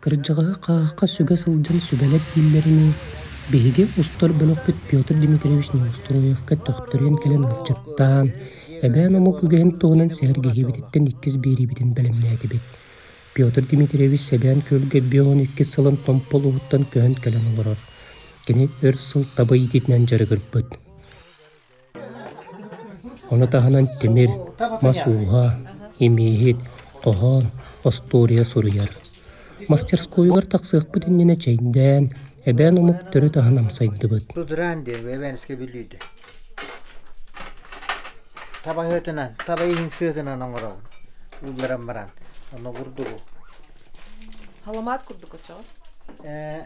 Кырдьаҕаһы хааһахха сүгэ сылдьан сүбэлэт дииллэринии, биһиги устар бөлөхпүт Петр Дмитриевич Неустроевка төхтөрүйэн кэлэн ыалдьыттаан, эбээн омук үгэһин туһунан сэһэргэһиибититтэн иккис биэриибитин бэлэмнээтибит. Петр Дмитриевич Сэбээн Күөлгэ 52 сылын Томпол уһуттан көһөн кэлэн олорор. Кини өр сыл таба иитиитинэн дьарыгырбыт. Ону таһынан тимир, мас ууһа, имииһит, хоһоон, остуоруйа суруйар. Мастерскойугар тахсыахпыт иннинэ чэйдээн, эбээн омук төрүт аһын амсайдыбыт. Тудураан диэн эбээнскэ бүлүүдэ. Табаһытынан, таба иһин сыатынан оҥоробун. Уулларан баран, ону бурдугу. Халамаат курдук оччоҕо? Ээ,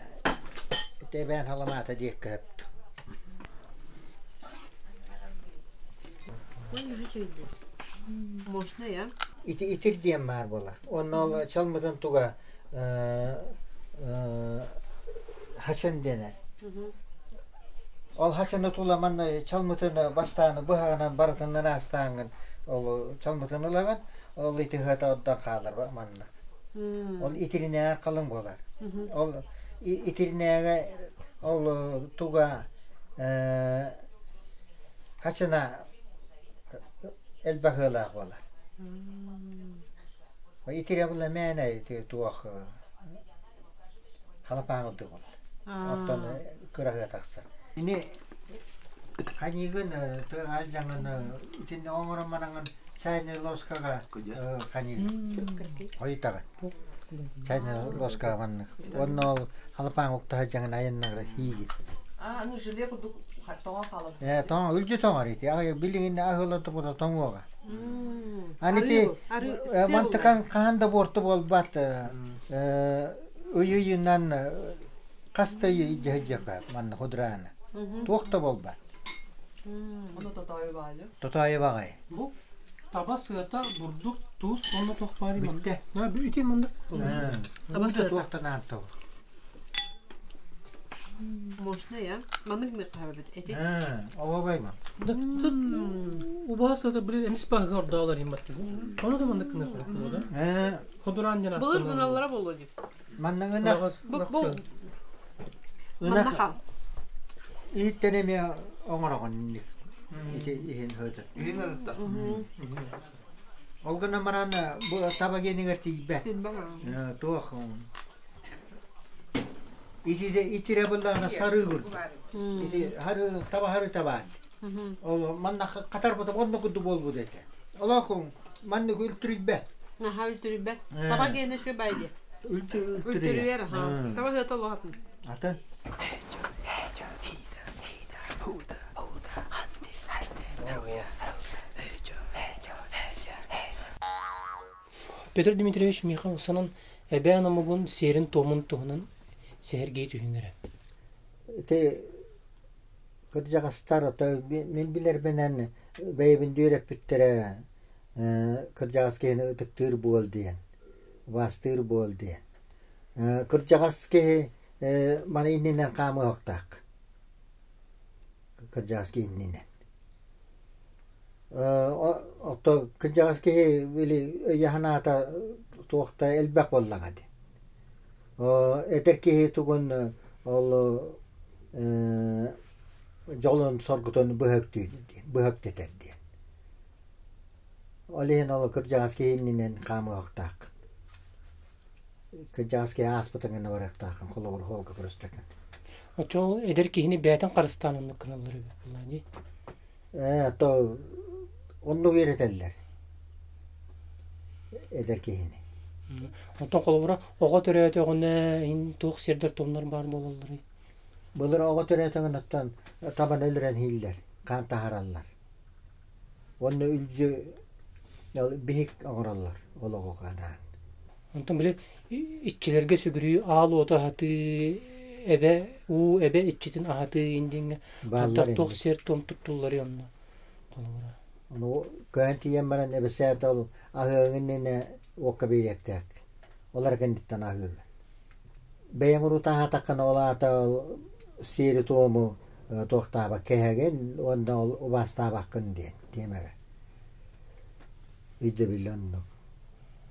эбээн халамаата диэккэ сөп. Можно я? Ити итир диэн баар буолар. Онно ол чалмытын туга хачан диэнэ. Ол хачаны тула манна чалмытын бастааны быһаҕынан барытынан аастааҥҥын ол чалмытын ылаҕын, ол ити ыһыата онтон хаалар манна. Ол итиринээҕэ халыҥ буолар. Ол итиринээҕэ ол туга хачына элбэх ыалаах буолар. Итирэ була мээнэ ити туох халапаан курдук буолар. Оттон кыраһыа тахсар. Ини ханьыгын алдьаҥын итиннэ оҥорон бараҥын чайный ложкаҕа ханьыгын хойутаҕын. Чайный ложкаҕа маннык. Уонна ол халапаан уктаһа дьаҥын айаннара хиигин. А, ну желе курдук тоҥон хаалар. Ээ, тоҥ, үлдьү тоҥор ити. Билигин аһылан тупута тоҥуоҕа. Аны ити мантыкаҥ хаһан да буорту буолбат. Ый-ыйынан хас да дьэһдьэхэ манна худрааны. Туох да буолбат. Ону тотоойу баайы. Тотоойу баҕайы. Бу таба сыата, бурдук, туус уонна туох баарый манна? Бүттэ. Ити манна. Таба сыата. Туохтан ааттал. Можно я? Маннык мыххабыт эти. Оҕобой ман. Убаһа сыата били эмис баһыга ордоолор имматтыгы. Ону да маннык гына холкулу да. Ходураан диэн Былыр гыналлара буолуо дип. Манна ынах Бу ынах иһиттэн эмиэ оҥороҕун инник. Ити иһин хыты. Иһин ырытта. Ол гынан баран бу таба генигэр тиийбэт. Туох итирэ итирэ быллаҕына сарыы курдук. Ити хары таба хары табаат. Ол манна хатарбыта онно курдук буолбут этэ. Олохун маннык үлтүрүйбэт. Наһаа үлтүрүйбэт. Таба гиэнэ үчүгэй баай дии. Үлтүрүйэр аха. Таба сыата олох атын. Атын. Петр Дмитриевич миэхэ ылсанан эбээн омугун сиэрин-туомун туһунан сэһэргии түһүҥ эрэ. Ити кырдьаҕастар ото мин билэрбинэн бэйэбин үөрэппиттэрэ кырдьаҕас киһини ытыктыыр буол диэн, убаастыыр буол диэн. Кырдьаҕас киһи маны иннинэн хаамыахтаах. Кырдьаҕас киһи иннинэн. Ото кырдьаҕас киһи били өйө-санаата туох да элбэх буоллаҕа дии. Эдэр киһи тугун ол дьолун соргутун быһа үктүүр диэн быһа үктэтэр диэн. Ол иһин ол кырдьаҕас киһи иннинэн хаамыахтааххын. Кырдьаҕас киһи ааспытын гына барыахтааххын, холобур, суолга көрүстэххин. Оччоҕо эдэр киһини бэйэтин харыстаан оннук гыналлар эбит буоллаа дии. Ээ, то оннук үөрэтэллэр эдэр киһини. Онтон холобура оҕо төрөөтөҕүнэ иһин туох сирдэр тумнар баар буолалларый? Былыр оҕо төрөөтөҕүнэ оттон табаны өлөрөн иһиллэр, хаан таһаараллар. Уонна үлдьү биһик оҥороллор олоҕу анаан. Онтон били иччилэргэ сүгүрүйүү аал уоту аһатыы, эбэ, уу эбэ иччитин аһатыы индиҥҥэ Бааллар хайдах туох инник. сиэр-туом туттулларый онно холобура? Ону көһөн тиийэн баран эбисээт ол аһыаҕын иннинэ уокка биэриэхтээх. Ол эрэ кэнниттэн аһыыгын. Бэйэҥ урутааһатаххына ол аата ол сиэри-туому туохтаабакка иһэгин уонна ол убаастаабаккын диэн тиэмэҕэ. Өйдөбүл оннук.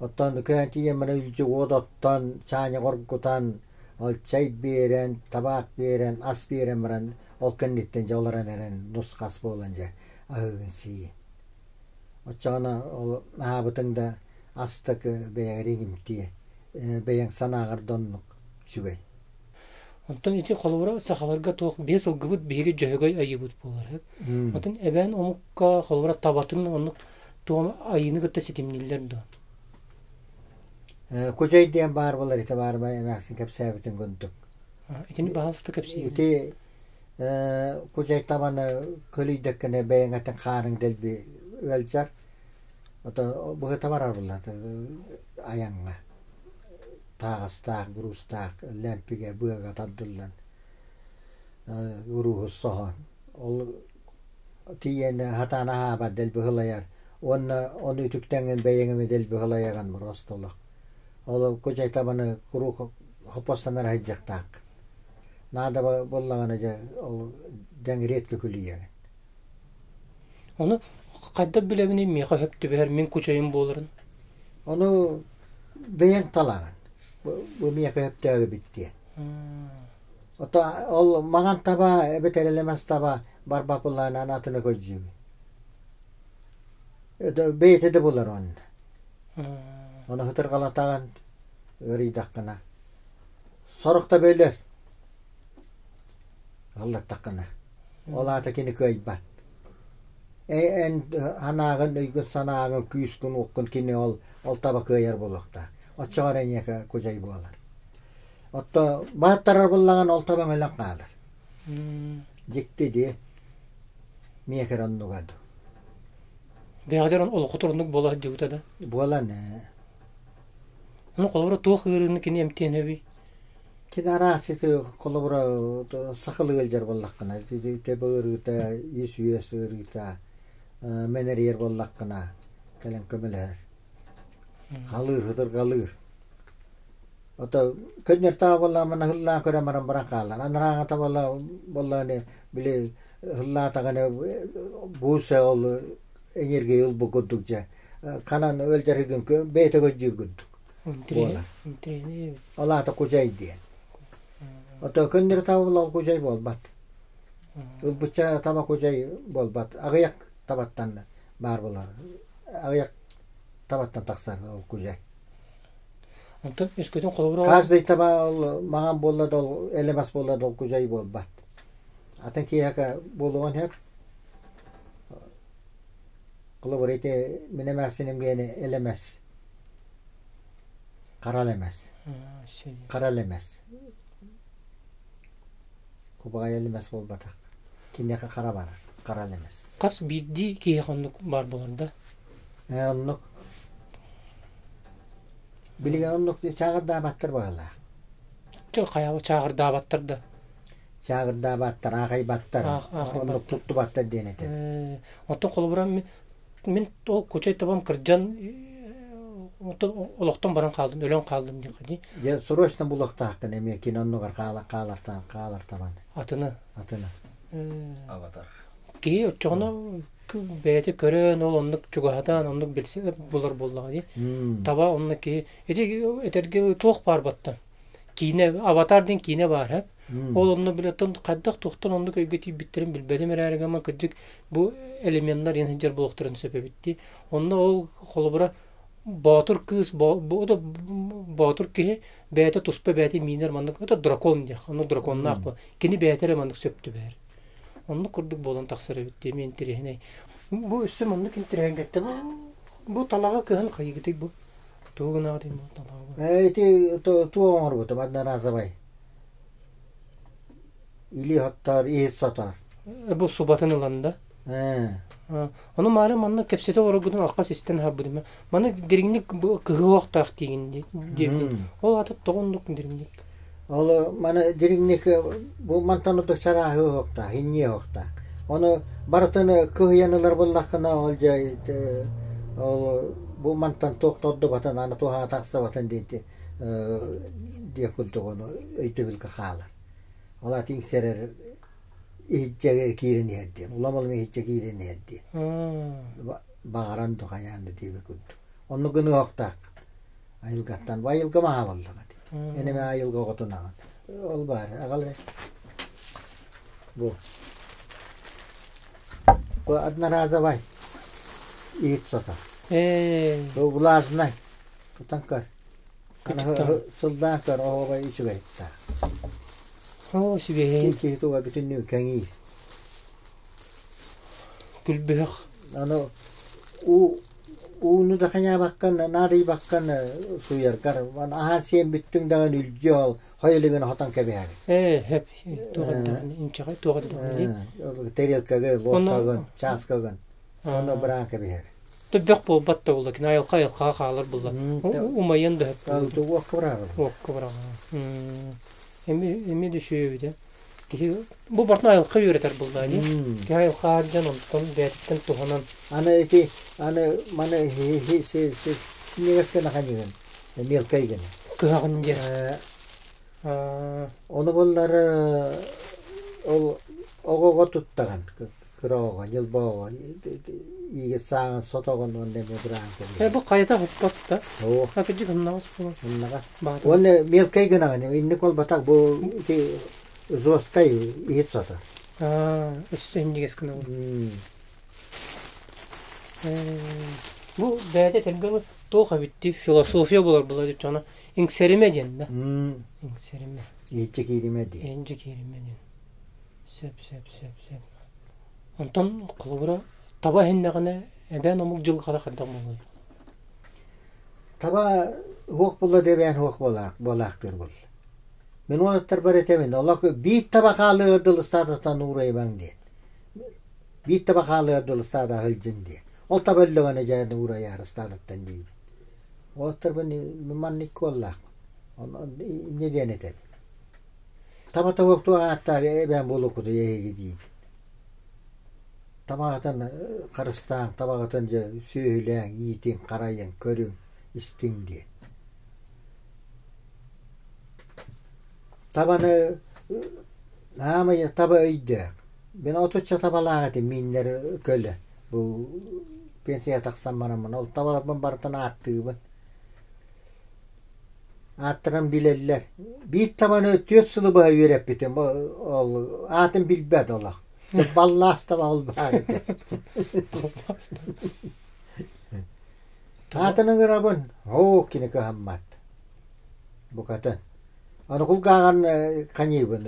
Оттон көһөн тиийэн баран үлдьү уот оттон, чаанньык оргутан, ол чэй биэрэн, табаах биэрэн, ас биэрэн баран, ол кэнниттэн дьэ олорон эрэн нус-хас буолан дьэ аһыыгын сиин. Оччоҕуна ол аһаабытыҥ да астык бэйэҕэр иҥимтиэ, бэйэҥ санааҕар да оннук үчүгэй. Онтон ити холобура сахаларга туох биэс сылгыбыт биһиги дьөһөгөй айыыбыт буолар. Онтон эбээн омукка холобура табатын оннук туом айыыны кытта ситимнииллэр дуо? Кучай диэн баар буолар ити баар эмээхсин кэпсээбитин курдук. Итини баһаалыста кэпсиигин. Ити кучай табаны көлүйдэккинэ бэйэҥ этин хаарыҥ дэлби ыалдьар. Ото быһыта барар буолла айаҥҥа. Тааҕастаах, буруустаах лээмпигэ быага тардыллан урууһу соһон ол тиийэн сатаан аһаабат дэлби сылайар уонна ону үтүктэҥҥин бэйэҥ эмиэ дэлби сылайаҕын просто олох. Ол кучай табаны куруук хоппостанар сылдьыахтаах. Наада буоллаҕына дьэ ол дэҥириэт күлүйэҕин. Ону хайдах билэбиний миэхэ сөп түбэһэр мин кучайым буоларын? Ону бэйэҥ талаҕын. Бу миэхэ сөптөөх эбит диэн. Ото ол маҥан таба эбэтэр элэмэс таба барбапылаанан атыны көрдүүгүн. Бэйэтэ да булар онно. Ону хытырҕалатаҕын ыарыйдаххына. Сорох да бөлөр. Аллаттаххына. Ол аата кини кыайбат. Эн санааҕын, өйгүн-санааҕын, күүскүн-уоххун кини ол ол таба кыайар буолуохтаах. Оччоҕо эрэ эйиэхэ кудьай буолар. Отто бааттарар буллаҕын ол таба мөлөн хаалар. Дьикти дии. Миэхэ эрэ оннуга дуу. Бэҕэдэр олоххутур оннук буола сылдьыбыта да? Буолан ээ. Ону холобура туох ыарыыны кини эмтиэн сөбүй? Кини араас ити холобура сахалыы ыалдьар буоллаххына, төбө ыарыыта, ис-үөс ыарыыта, мэнэрийэр буоллаххына кэлэн көмөлөһөр. Халыыр, хытырҕалыыр. Ото көннөртөөх буоллаҕына ыһыллаан көрөн баран баран хаалар. Анарааҥыта буолла буоллаҕына били ыһыллаатаҕына бууса ол энергия ылбыт курдук дьэ ханан ыалдьарыгын бэйэтэ көрдүүр курдук буолар. Ол аата кучай диэн. Ото көннөрү таба ол кучай буолбат. Ылбычча таба кучай буолбат. Аҕыйах табаттан баар буолар. Аҕыйах табаттан тахсар ол кучай. Онтон өскөтүн холобура Каждый таба ол маҥан буолла да ол элэмэс буолла да ол кучай буолбат. Атын киһиэхэ буолуон сөп. Холобура ити мин эмээхсиним гиэнэ элэмэс Хара элэмэс. Хара элэмэс. Кубаҕай элэмэс буолбатах. Киниэхэ хара барар. Хара элэмэс. Хас биирдии киһиэхэ оннук баар буолар да? Ээ, оннук. Билигин оннук чааҕырдаабаттар быһыылаах. Хайа чааҕырдаабаттар да? Чааҕырдаабаттар, аахайбаттар, оннук туттубаттар диэн этэр. Оттон холобура мин ол кучай табам кырдьан оттон олохтон баран хаалдым, өлөн хаалдым диэххэ дии. Дьэ, срочно булуохтааххын эмиэ кини оннугар хаалартан хаалартаман. Атыны. Атыны. Аватар. Киһи оччоҕуна бэйэтэ көрөн, ол оннук чугаһатан, оннук билсэ булар буоллаҕа дии. Таба онно киһи ити этэргэ туох баар баттан. Киинэ Аватар диэн киинэ баар һэ. Ол онно билэттэн хайдах туохтан оннук өйгө тиийбиттэрин билбэтим эрээри гынан кырдьык бу элеменнар иэн сылдьар буолуохтарын сөп эбит дии. Онно ол холобура боотур кыыс боотур киһи бэйэтэ туспа бэйэтэ миинэр маннык это дракон диэх онно драконнаах бу кини бэйэтэ эрэ маннык сөп түбэһэр. Оннук курдук буолан тахсар эбит дии эмиэ интэриэһинэй. Бу өссө маннык интэриэһиргэттэ бу бу талаҕа кыһын хайыгытый бу тугу гынаҕытый бу талаҕа Ити туох оҥорбутум одноразовай Илии хоттоор, иһит сотоор. Бу субатын ылан да. Ону маары манна кэпсэтэ олороргутун алхас истэн аһарбытым. Маны дириҥник кыһыахтаах диигин диэбитин. Ол аата тоҕо оннук дириҥник? Ол маны дириҥник бу мантан оту чарааһы оһохтоох, инньиэ оһохтоох. Ону барытын кыһыйан ылар буоллаххына ол дьэ ол бу мантан туох тордубатын, аны туһаҕа тахсыбатын диэн диэх курдук ону өйдөбүлгэ хаалар. Ол аата иҥсэрэр иһирдьэ киирэн иһэр диэн, улам-улам иһирдьэ киирэн иһэр диэн. Баҕаран да хайаан да диэбит курдук. Оннук гыныахтаах айылгаттан. Бу айылга маһа буоллаҕа дии. Эн эмэ айылга оҕотунаҕын. Ол баар аҕал эрэ. Бу. Бу одноразовай иһит сото. Бу влажнай. Тутан көр. Сылдаан көр оһуобай үчүгэй Оо, үчүгэйин. Киһи туга бүтүннүү кэҥиир. Күлбүһэх. Аны уу ууну да ханьаабаккын, наадыйбаккын сууйаргар аһаан сиэн бүттүҥ даҕаны үлдьү ол хой илигин хотон кэбиһэҕин. Ээ, хөп, туох эрдэҕинэ, инчэҕэй туох эрдэҕинэ дии. Тарелкагы, ложкагын, чааскагын онно быраан кэбиһэҕин. Бөх буолбат да буолла, кини айылҕа айылҕаҕа хаалар буолла. Умайан да хөп. Уокка быраҕар. Уокка быраҕар. Эми эми да үчүгэй Киһи бу бартын айылҕа үөрэтэр буоллаа дии. Киһи айылҕа дьон онтон бэйэтиттэн туһанан. Аны ити аны маны синньигэс гына ханьыгын мелкай гына. Кыһаҕын диэн. Ону буллар ол оҕоҕо туттаҕын кыра оҕо, ньылба оҕо иигэ сааҕын сотоҕун уонна эмиэ быраан кэбиһэр. Бу хайата хоппот да. Оо. Акыдьык ымнаҕас буолар. Ымнаҕас. Уонна мелкай гынаҕын инник буолбатах бу ити жесткай иһит сото. Аа, өссө инньигэс гынабын. Бу бэйэтэ этэргэ туох эбитти философия буолар була дьоно иҥсэримэ диэн да. Иҥсэримэ. Ииччэ кииримэ диэн. Ииччэ кииримэ диэн. Сөп, сөп, сөп, сөп. Онтон холобура таба иһиннэҕинэ эбээн омук дьылҕата хайдах буолуой? Таба уох буолла да эбээн уох буолаахтыыр буолла. Мин уолаттарбар этэбин, олох биир таба хаалыа дылы ыстаадаттан уурайбаҥ диэн. Биир таба хаалыа дылы ыстаада сылдьын диэн. Ол таба өллөҕүнэ дьэ уурайаар ыстаадаттан диибин. Уолаттарбын маннык куоллаахпын. Инньэ диэн этэбин. Таба тобуктуу ааттаах эбээн буолуоххутуй эһиги диибин. Табаҕытын харыстааҥ, табаҕытын дьэ сүөһүлээҥ, иитиҥ, харайыҥ, көрүҥ, истиҥ диэн. Табаны аамай таба өйдөөх. Мин отучча табалаах этим мииннэр көлө. Бу пенсия тахсан бараммын ол табаларбын барытын ааттыыбын. Ааттарын билэллэр. Биир табаны түөрт сылы быһа үөрэппитим. Ол аатын билбэт олох. Баллаас таба ол баар этэ. Аатын ыҥырабын. Оо, кини кыһаммат. Букатын. Аны кулгааҕын ханьыыбын.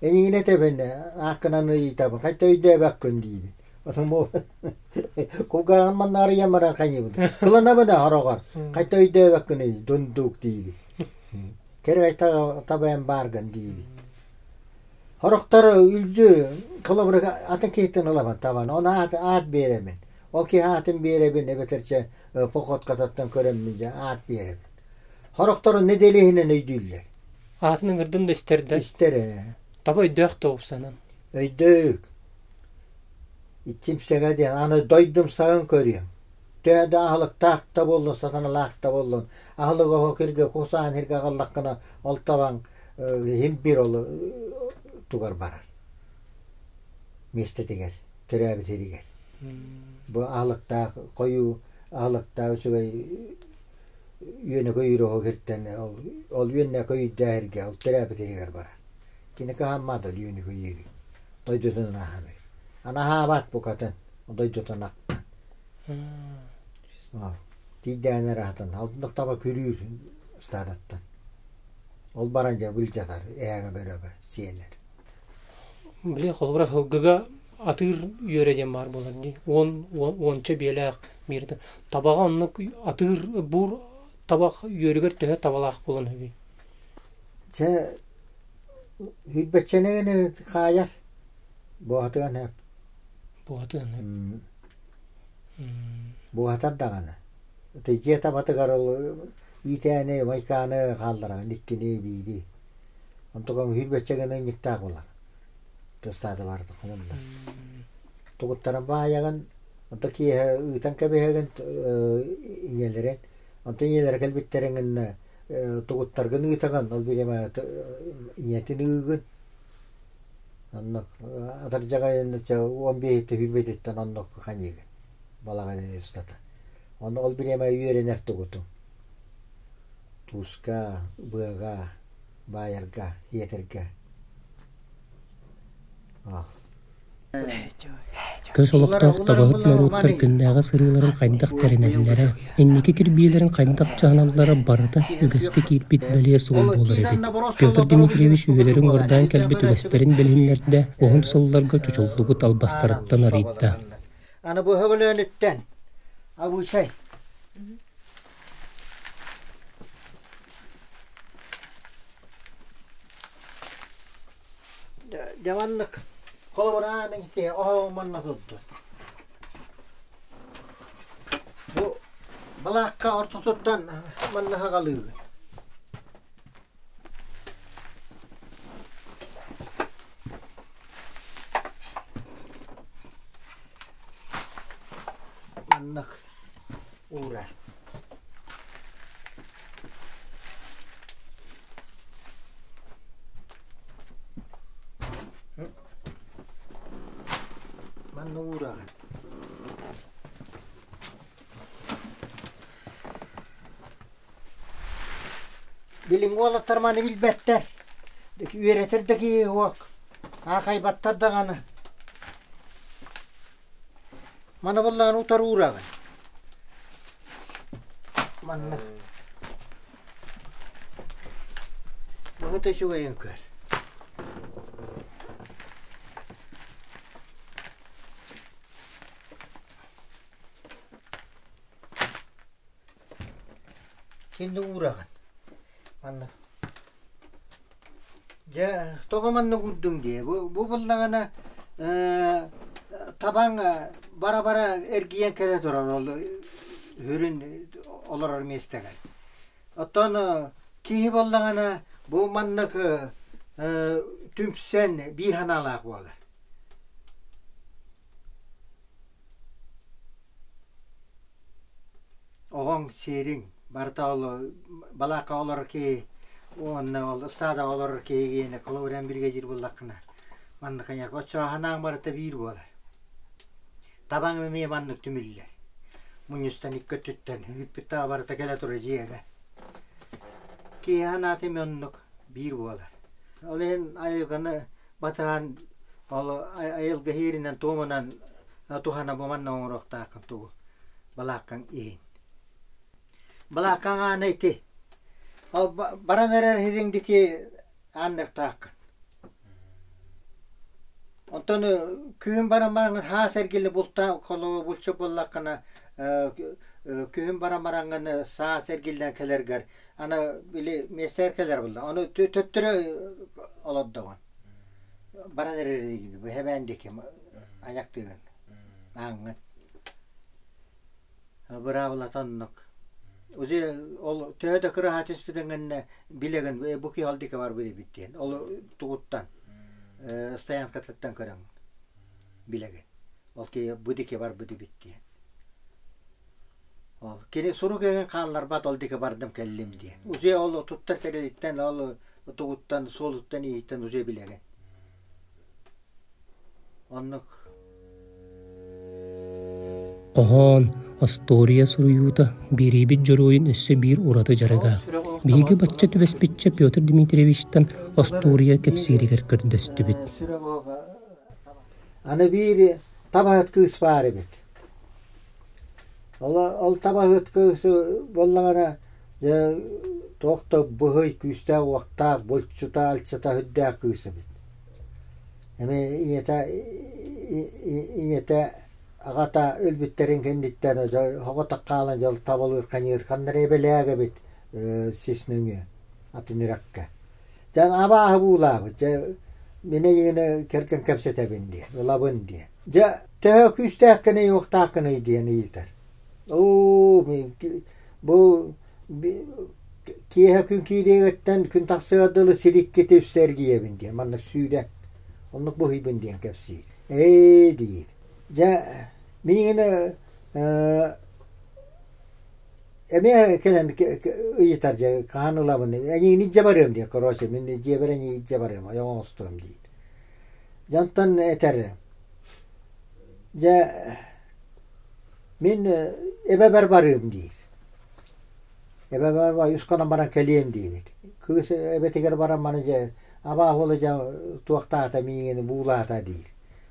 Эйигин этэбин, ааккынан ыйытабын. Хайта өйдөөбөккүн диибин. Кулгааҕын манна арыйан баран хайыыбын. Кыланабын хороҕор. Хайта өйдөөбөккүнүй, дундуук диибин. Кэрэ табайан бааргын диибин. Хорохтор үлдьү холобура атын киһиттэн ылабын табан. Оны аат, аат биэрэбин. Ол киһи аатын биэрэбин эбэтэр чэ походкататтан көрөммүн дьэ аат биэрэбин. Хорохтору нэдиэлэ иһинэн өйдүүллэр. Аатын ыҥырдын да истэр да. Истэр ээ. Таба өйдөөх да упсанан. Өйдөөх. Иччимсэгэ диэн аны дойдум саҕын көрүөм. Төһө да аһылыктаах да буоллун, сатаналаах да буоллун, аһылык оһох иргэ кусаан иргэ аҕаллаххына, ол табаҥ иһин биир ол тугар барар. Миэстэтигэр, төрөөбүт сиригэр. Бу аһылыктаах хойуу аһылыктаах үчүгэй үөнэ-көйүүр оһох иртэн ол ол үөннэ-көйүүрдээх иргэ ол төрөөбүт сиригэр барар. Кини кыһаммат ол үөнү-көйүүрү. Дойдутун аһаныыр. Анаһаабат букатын дойдутун ахтан. Тиийдээн эрэ аһатан алтындах таба күрүүр ыстаадаттан. Ол баран дьэ былдьатар ээгэ бөрөгө сиэнэр. Били холобура сылгыга атыыр үөрэ диэн баар буолар дии. Уон уонча биэлээх биирдэ. Табаҕа оннук атыыр буур табах үөрүгэр төһө табалаах буолан үһү? Чэ Сүүрбэччэни хаайар буоһатыан сөп. Буоһатыан сөп. Буоһатар даҕаны. Ити дьиэ табатыгар ол иитээни, майкааны хааллараҕын иккини, биири. Онтукаҥ сүүрбэччэ гына ынньыктаах буолар. Тыстаата барыта хомуллар. Тугуттарын баайаҕын, онто киэһэ ыытан кэбиһэҕин ийэлэрин. Онтон ийэлэрэ кэлбиттэрин гынна тугуттаргын ыытаҕын, ол бириэмэ ийэтин ыыгын. Оннук атырдьаҕайын 15-тэ сүүрбэтиттэн оннук ханьыыгын. Балаҕан ыйын устата. Онно ол бириэмэ үөрэнэр тугутум. Тууска, быаҕа, баайарга, иэтэргэ. Көс олохтоох табаһыт норуоттар күннээҕи сырыыларын хайдах тэринэллэрэ, инники кирбиилэрин хайдах дьаһаналлара барыта үгэскэ киирбит бэлиэ суол буолар эбит. Петр Дмитриевич үйэлэрин уордаан кэлбит үгэстэрин билиһиннэрдэ, уһун сылларга чочуллубут албастарыттан арыйда. Аны бу өһөгөлөөнүттэн абыычай Дьэ маннык холобураан ити оһоҕум манна турду. Бу балаакка ортотуттан манна хагалыыбын. Маннык уурар. Манна уураҕын. Билиҥҥи уолаттар маны билбэттэр. Үөрэтэр да киһи суох. Аахайбаттар даҕаны. Маны буллаҕына утары уураҕын. Манна. Быһыта үчүгэйин көр. Кинини уураҕын. Манна. Дьэ, тоҕо маннык уурдуҥ дии? Бу буллаҕына табаҥ бара-бара эргийэн кэлэ турар ол үрүн олорор миэстэгэр. Оттон киһи буоллаҕына бу маннык түмсэн биир санаалаах буолар. Оҕоҥ сиэриҥ барыта ол балаакка олорор киһи уонна ол ыстаадаҕа олорор киһи гиэнэ холобуран биригэдьиир буоллаххына маннык оччоҕо санааҥ барыта биир буолар. Табаҥ эмиэ маннык түмүллэр. Мунньустан икки өттүттэн үппүт таба барыта кэлэ турар дьиэгэ. Киһи санаата эмиэ оннук биир буолар. Ол иһин айылҕаны батыһан ол айылга иһииринэн туомунан туһана бу манна оҥоруохтааххын тугу балааккаҥ иһин. Балааккаҥ аана ити. Ол баран эрэр иһириҥ дики аанныахтааххын. Онтон күһүн баран бараҥҥын хаас эргиллэ бултаа холобур булчут буоллаххына күһүн баран бараҥҥын саас эргиллэн кэлэргэр аны били миэстэгэр кэлэр буолла. Ону төттөрү олордоҕун. Баран эрэр бу эбээн диэки айахтыыгын ааҥҥын. Быраабылата оннук. Уже ол төһө да кыраһа түспүтүн гэннэ билэгин бу киһи ол диэки барбыт эбит диэн. Ол тугуттан стоянкатыттан көрөҥ билэгин. Ол киһи бу диэки барбыт эбит диэн. Ол кини сурук эҥин хаалларбат ол диэки бардым кэллим диэн. Уже ол туттар тэрилиттэн ол тугуттан суолуттан иһиттэн уже билэгин. Оннук. Хоһоон, остуоруйа суруйуута биэриибит дьоруойун өссө биир ураты дьарыга. Биһиги бачча түбэспиччэ Петр Дмитриевичтан остуоруйа кэпсииригэр көрдөстүбүт. Аны биир табаһыт кыыс баар эбит. Ол табаһыт кыыс буоллаҕына дьэ туох да быһый күүстээх-уохтаах булчута, алчата сүрдээх кыыс эбит. Эмиэ ийэтэ ийэтэ аҕата өлбүттэрин кэнниттэн соҕотох хаалан дьол табалыыр ханьыыр ханна эрэ эбэлээх эбит сис нөҥүө атын үрэххэ. Дьэ абааһы буулаабыт дьэ мин эйигини кэргэн кэпсэтэбин диэн ылабын диэн. Дьэ төһө күүстээххиний уохтааххыный диэн ыйытар. Оо бу киэһэ күн киириэҕиттэн күн тахсыар дылы сир иккитэ үстэ эргийэбин диэн маннык сүүрэн оннук быһыйбын диэн кэпсиир. Ээ диир. Дьэ миигин эмиэ кэлэн ыйытар дьэ хаһан ылабын эйигин илдьэ барыам диэн короче мин дьиэбэр эйигин илдьэ барыам ойоҕо оҥостуом диир. Дьэ онтон этэр дьэ. Мин эбэбэр барыым диир. Эбэбэр үс хонон баран кэлиэм диэбит. Кыыс эбэтигэр баран маны дьэ абааһы уола дьэ туохтаата миигин буулаата диир.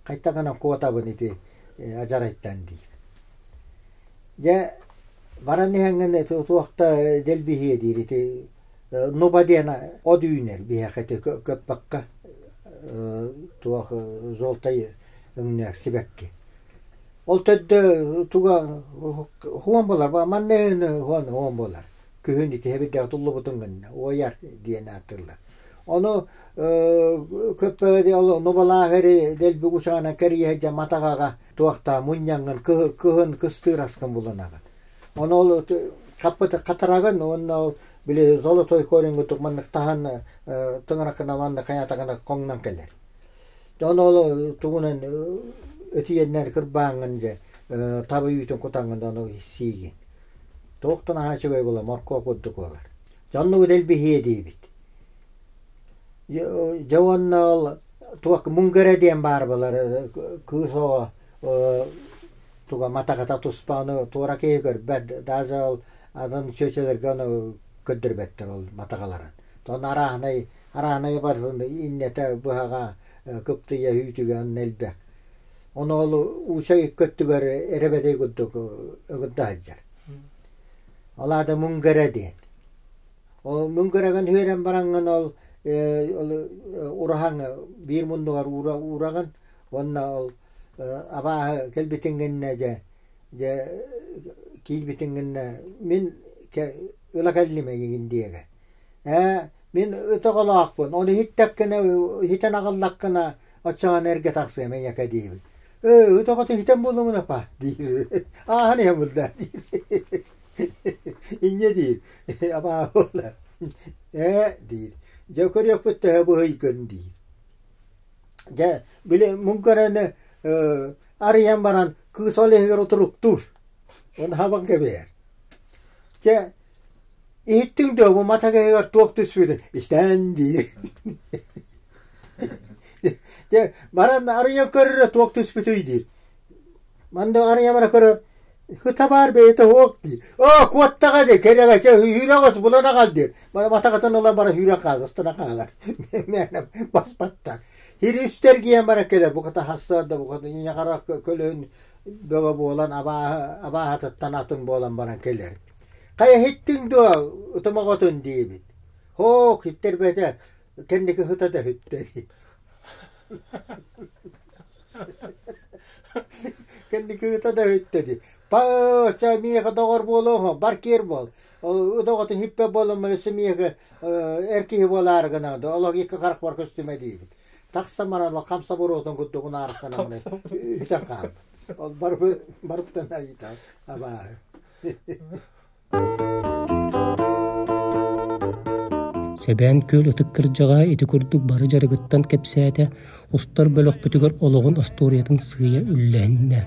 Хайдах гынан куотабын ити адьарайтан диир. Дьэ баран иһэҥҥин туохта дэлбиһиэ диир ити нуба диэн от үүнэр биһиэхэ ити көппөккө туох желтай өҥнөөх сибэкки. Ол төрдө туга хуон буолар, манна хуон хуон буолар. Күһүн ити эбирдээх туллубутун гынна, уойар диэн ааттыыллар. Ону көппөҕө ол нубалааһы дэлби усаанан кэрийэ сылдьан матаҕаҕа туохтаа мунньаҥҥын кыһын кыстыыр аскын буланаҕын. Ону ол хаппыты хатарагын уонна ол били золотой корень курдук маннык таһан тыҥыраххына манна хайаатаҕына хоҥнон кэлэр. Ону ол тугунан өтүйэннэр кырбааҥҥын дьэ таба үүтүн кутаҥҥын ону сиигин. Туохтан аһаа үчүгэй буолар, моркуоп курдук буолар. Дьэ оннугу дэлбиһиэ диибит. Дьэ уонна ол туох муҥгара диэн баар буолар кыыс оҕо туга матаҕата туспа ону туора киһи көрбөт даже ол атын чүөчэлэргэ ону көрдөрбөттөр ол матаҕаларын. Онно арааһынай арааһынай барытын иннэтэ быһаҕа кыптыйа үүтүгэ онно элбэх. Ону ол уучай икки өттүгэр эрэбэдэй курдук ыгырда сылдьар. Ол аата муҥгара диэн. Ол муҥгарагын үөрэн бараҥҥын ол ол ураһаҥ биир муннугар уураҕын уонна ол абааһы кэлбитин гэннэ дьэ дьэ киирбитин гэннэ мин ыла кэллим эйигин диэгэ. Ээ мин ыт оҕолоохпун, ону иһиттэххинэ иһитэн аҕаллаххына оччоҕуна эргэ тахсыам эйиэхэ диэбит. Ээ ыт оҕото иһитэн буолуоҥун апа диир. Ааһан иһэн булда диир. Инньэ диир. Абааһы буолар. Ээ диир. Дьэ көрүөхпүт төһө быһыйгын диир. Дьэ били муҥкараны арыйан баран кыыс ол иһигэр утуруктуур. Оны хабан кэбиһэр. Чэ иһиттиҥ дуо бу матак иһигэр туох түспүтүн истэн диир. Дьэ баран арыйан көрөрө туох түспүтүй диир. Манна арыйан бара көрөр Ыта баар бэйэтэ уох диир. Оо, куоттаҕа дии, кэрэҕэ чэ үүрэ оҕус булан аҕал диир. Матаҕытын ылан бара үүрэн хаалар, ыстана хаалар. Мээнэ баспаттар. Хири үстэргийэн баран кэлэр, буката хассыар да буката ньахара көлөһүн бөҕө буолан абааһы абааһытыттан атын буолан баран кэлэр. Хайа иһиттиҥ дуо, ытым оҕотун диэбит. Һоок, иттэрбэтэ, кэнники ыта да үттэ дии. Кэнники ыта да үттэ дии. Па-ча миэхэ доҕор буолуоҕа, бар киэр буол. Ыта оҕотун хиппэ буоламмын өссө миэхэ эр киһи буолаары гынаҕын олох икки харахпар көстүмэ диибит. Тахсан баран ол хамса буруотун курдук унаарыстанаммын үтэн хаалбыт. Ол барыптан айыта абааһы. Сэбээн Күөл ытык кырдьаҕаһа ити курдук бары дьарыгыттан кэпсээтэ, устар бөлөхпүтүгэр олоҕун остуоруйатын сыыйа үллэһиннэ.